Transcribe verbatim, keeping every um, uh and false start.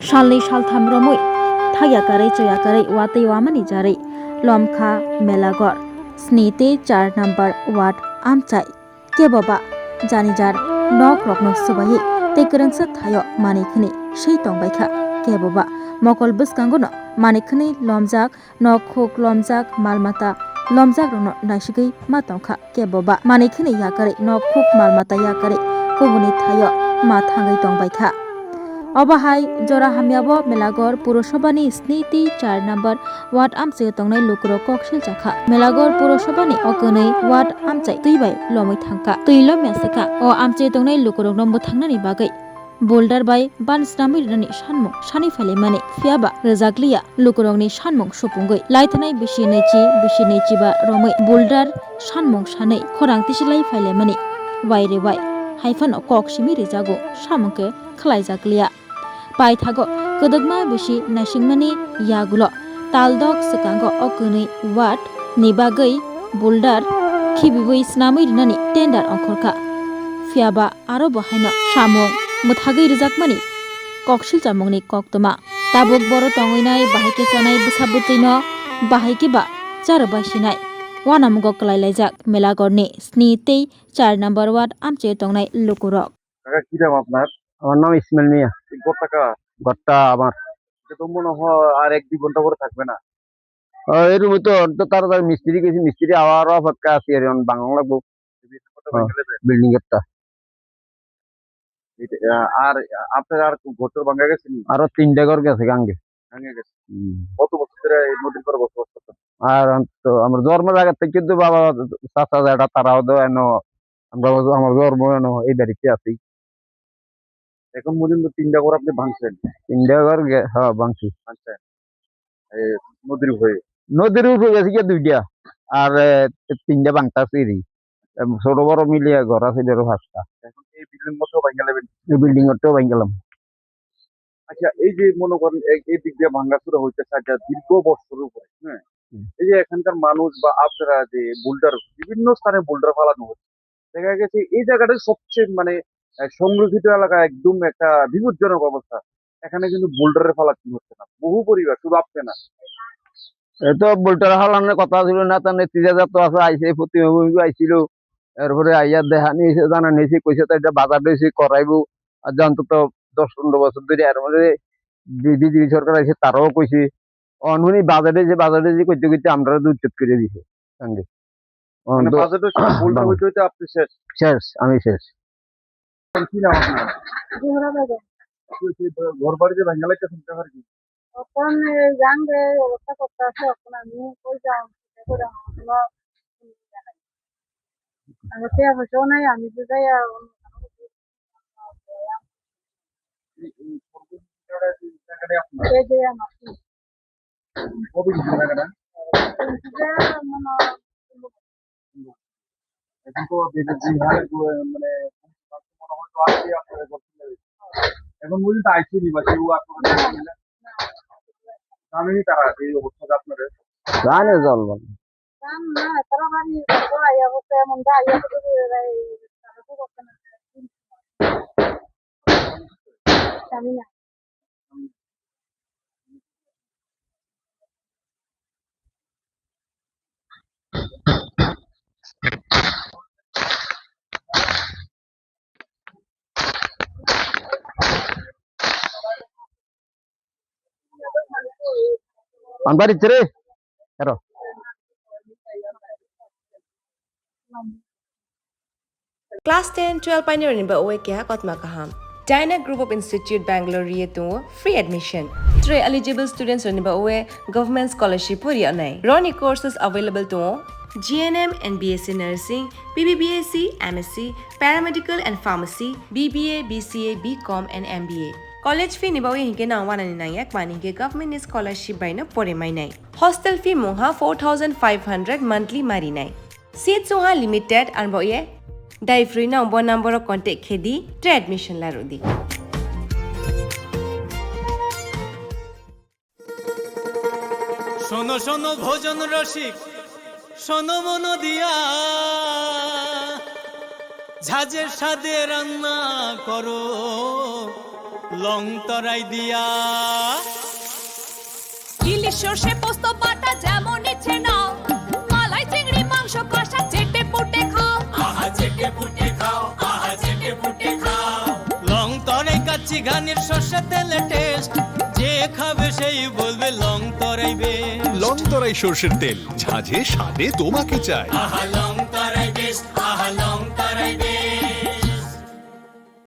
Salnwi saltham romwi thakya karwi choya karwi watwi wamani jarwi lomkha Melagor sni tei char number ward amchai. Kebo ba jani jar nok rokno swbaiwi tei kwrwngsa thaio manwi khwnwi swi tongbaikha. Kebo ba mokol bwskango no manwi khwnwi lomjak, nok khuk lomjak, mal mata lomjak rokno naisigwi ma tongkha. Kebo ba manwi khwnwi yakarwi nok khuk mal mata yakarwi kubuni thaio ma thangwi tongbaikha. Obo hai jora hamya bo Melagor Purosobha ni sni tei char number ward amchaio tongnai lukurok kok siljakha. Melagor Purosobha ni o kwnwi ward amchai twi bai lomwi thangkha. Twi lomya swkha o amchaio tongnai lukurokno mwthangnani bagwi boulder bai ban snamwi rwnani sanmung sanwi phailaimani, phiya ba rwjakliya lukurokni sanmung supungwi laithanai bisi nwichi bisi nwichi ba romwi boulder sanmung sanwi khorang tisilai phailaimani. Waire wai hai phano kok simi rijago, samung khe khlaijakliya. Paithago kwdwkma bisi naisingmani yagulo taldok swkango o kwnwi ward ni bagwi boulder khibiwi snamwi rwnani tender ongkhorkha. Phiya ba aro bo haino samung mwthagwi rwjakmani kok silchamungni koktwma. Tabuk boro tongwinai bahai khe chanai bwsa bwtwino bahai khe ba charo bai sinai. Wanamugo kwlai laijak Melagorni sni tei char number ward amchaio tongnai lukurok. কাকা, কি নাম আপনার? আমার নাম ইসমাইল মিয়া। এই ঘরটা কার? ঘরটা আমার। এটা তো মনে হয় আর এক দুই ঘন্টা পরে থাকবে না। ও, এই রুমে তো, তো তাড়াতাড়ি মিস্ত্রি গেছে, মিস্ত্রি আওয়ার অপেক্ষা আছি আর এখন বাংলা লাগবো। এই বিল্ডিং ঘরটা হ্যাঁ, ভেঙে নেবে? বিল্ডিং ঘরটা। এটা, আহ, আর আপনার আর ঘর টর ভাঙা গেছে নি? আরো তিনটা ঘর গেছে গাঙ্গে। ভাঙে গেছে। হুম। কত বছর ধরে এই নদীর পাড়ে বসবাস করতেন? আর তো আমার জন্মের আগে থেকে কিন্তু বাবা, চাচা, যেটা তারাও তো এনো, আমরা, আমার জন্ম এনো এই বাড়িতে আছি। এখন পর্যন্ত তিনটা ঘর আপনি ভাঙছেন? তিনটা ঘর গে-, হ্যাঁ, ভাঙছি। ভাঙছেন? এই নদীর উপরে? নদীর উপরে গেছে গিয়ে দুইটা, আর, এ, তিনটা ভাঙতা আছে এরই। এম, ছোট বড় মিলিয়ে ঘর আছে ধরো পাঁচটা। এখন এই বিল্ডিং মতো ভাঙা নেবেন? এই বিল্ডিং মতো ভাঙলাম। আচ্ছা, এই যে মনে করেন এই, এই দিক দিয়ে ভাঙাচুরা হইতেছে আজ দীর্ঘ বছর উপরে, হ্যাঁ? হুম। এই যে এখানকার মানুষ বা আপনারা যে বোল্ডার, বিভিন্ন স্থানে বোল্ডার ফালানো হচ্ছে, দেখা গেছে এই জায়গাটাই সবচেয়ে মানে, আহ, সংরক্ষিত এলাকা, একদম একটা বিপজ্জনক অবস্থা। এখানে কিন্তু বোল্ডারের ফালানো হচ্ছে না, বহু পরিবার, শুধু আপনি না। এ তো বোল্টার হালানোর কথা ছিল না, তার নেতৃত্বে যত আছে আইসে, প্রতিমন্ত্রী আইছিল, এরপরে আইয়া দেখা নিয়েছে, জানা নিয়েছে, কইছে তো এটা বাজার রয়েছে, করাইবো। আর জানতো তো দশ পনেরো বছর ধরে, এর মধ্যে বি-, বিজেপি সরকার আছে, তারাও কইছে। অনহুনি বাজারে যে, বাজারে যে করতে করতে আমরা উচ্ছেদ করে দিছে সঙ্গে। অন মানে তো বাজারে সব বোল্ডার হইতে হইতে আপনি শেষ? শেষ, আমি শেষ। কি নাম আপনার? জোহরা বেগম। আপনি সেই ঘর বাড়ি যে ভাঙা লাগছে, শুনতে পারি কি? এখন এই জানবে অবস্থা করতে আছে, এখন আমি কই যাম, চিন্তা করে আমার কোনো আমি তো অবশ্য নাই, আমি তো যাই আর এই, এই সর্বশেষ জায়গাটা, এই জায়গাটাই আপনার? এই যে আমার। কবে কিনছেন জায়গাটা? কিনছি যে, মানে, এখন তো যে, যে, যে হারে গো-, মানে, মনে হয় তো আসছে আপনারা করতে পারেন। এখন পর্যন্ত আইসেনি বা কেউ আপনাদের না। জানেনি তারা এই অবস্থাটা আপনাদের? জানে জল বলে। জান না, তারা বাড়ি তো আইয়া বসে, এমন দা আইয়া বসে, এই, তারা তো করতে না। জানি না। Ang bari tere. Ero. Class ten, twelve painirokni ba oe keha kotma kaham. Dyna Group of Institute Bangalore ri tongo free admission. Tre eligible students rokni ba oe government scholarship o ri anai. Roni courses available tongo G N M and B S C Nursing, B B B S C, M S C, Paramedical and Pharmacy, B B A, B C A, B Com and M B A. College fee ni ba oe hinkhe nang wanani nangya kmani hinkhe government ni scholarship bai no pore mainai. Hostel fee mungha four thousand five hundred monthly marinai. Seat sungha limited, arbo ye dai free no bo number o contact khedi, tre admission larudi. শোনো শোনো ভোজন রসিক, শোনো মন দিয়া, ঝাঁঝের স্বাদে রান্না করো। লং তরাই দিয়া। ইলিশ সর্ষে পোস্ত বাটা যেমন ইচ্ছে নাও, মালাই চিংড়ি মাংস কষা চেটে পুটে খাও। আহা চেটে পুটে খাও, আহা চেটে পুটে খাও। লং তরাই কাচ্চি ঘানির সর্ষে তেলে টেস্ট, যে খাবে সেই বলবে লং তরাই বেস্ট। লং তরাই সর্ষের তেল, ঝাঁঝে স্বাদে তোমাকে চাই। আহা লং তরাই